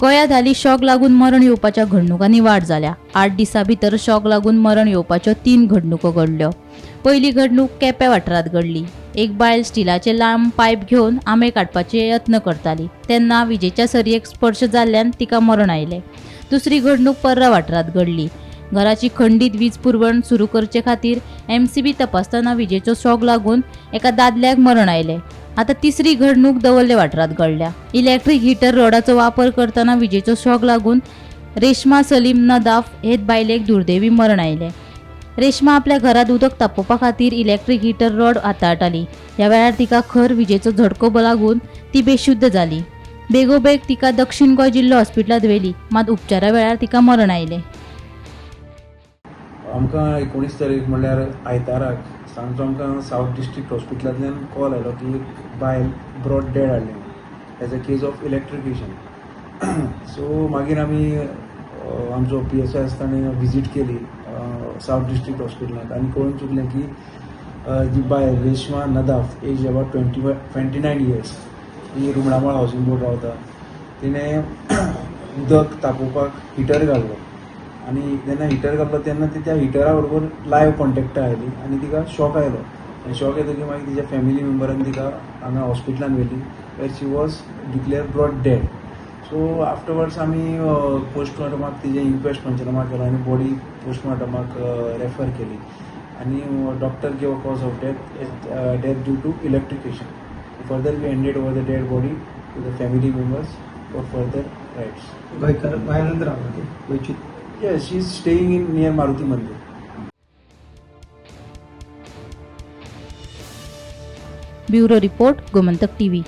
गोंयांत हालीं शॉक लागून मरण येवपाच्या घडणुकांनी वाड जाल्या. 8 दिसां भितर शॉक लागून मरण येवपाच्यो 3 घडणुको घडल्यो. पयली घडणूक केपें वाठारांत घडली. एक बायल स्टिलाचे लांब पायप घेवन आंबे काडपाचे यत्न करताली तेन्ना विजेच्या सरयेक स्पर्श जाल्ल्यान तिका मरण आयलें. दुसरी घडणूक पर्रा वाठारांत घडली. घराची खंडीत वीज पुरवण सुरू करचे खातीर MCB तपासतना विजेचो शॉक लागून एका दादल्याक मरण आयलें. आता तिसरी घडणूक दवल्ले वाठारांत घडल्या. इलेक्ट्रीक हिटर रॉडाचो वापर करतना विजेचो शॉक लागून रेश्मा सलीम नदाफ हे बायलेक दुर्दैवी मरण आयलें. रेश्मा आपल्या घरांत उदक तापोवपा खातीर इलेक्ट्रीक हिटर रॉड हाताळटाली. ह्या वेळार तिका खर विजेचो झटको लागून ती बेशुद्ध जाली. बेगोबेग तिका दक्षिण गोंय जिल्लो हॉस्पिटलांत व्हेली, मात उपचारा वेळार तिका मरण आयलें. आमकां 19 तारीख म्हणल्यार आयताराक सांजचो आमकां सावथ डिस्ट्रिक्ट हॉस्पिटलांतल्यान कॉल आयलो की एक बायल ब्रॉड डेड हाडली as a case of electrocution. So मागीर आमी आमचो PSI आसता ताणें विजीट केली सावथ डिस्ट्रिक्ट हॉस्पिटलांत आनी कळून चुकलें की जी बायल Reshma Nadaf, age about 29 years, he Rumdamol housing board रावता. तिणें उदक तापोवपाक हिटर घाल्लो आनी जेन्ना हिटर घातलो तेन्ना ती त्या हिटरा बरोबर लायव कॉन्टेक्टा आयली आनी तिका शॉक आयलो. आनी शॉक येतकीर मागीर तिच्या फॅमिली मेंबरान तिका हांगा हॉस्पिटलान व्हेली where she was declare brought dead. So afterwards आमी पोस्टमॉर्टमाक तिजें इन्क्वेस्ट पंचनामा केलो आनी बॉडी पोस्टमॉर्टमाक रेफर केली आनी doctor gave a cause of death death due to electrocution. Further we handed over the dead body to the family members for further rites. गोंयकार गोंयांत रावता ते गोंयची. Yes, she is staying in near Maruti Mandir. Bureau report, Gomantak TV.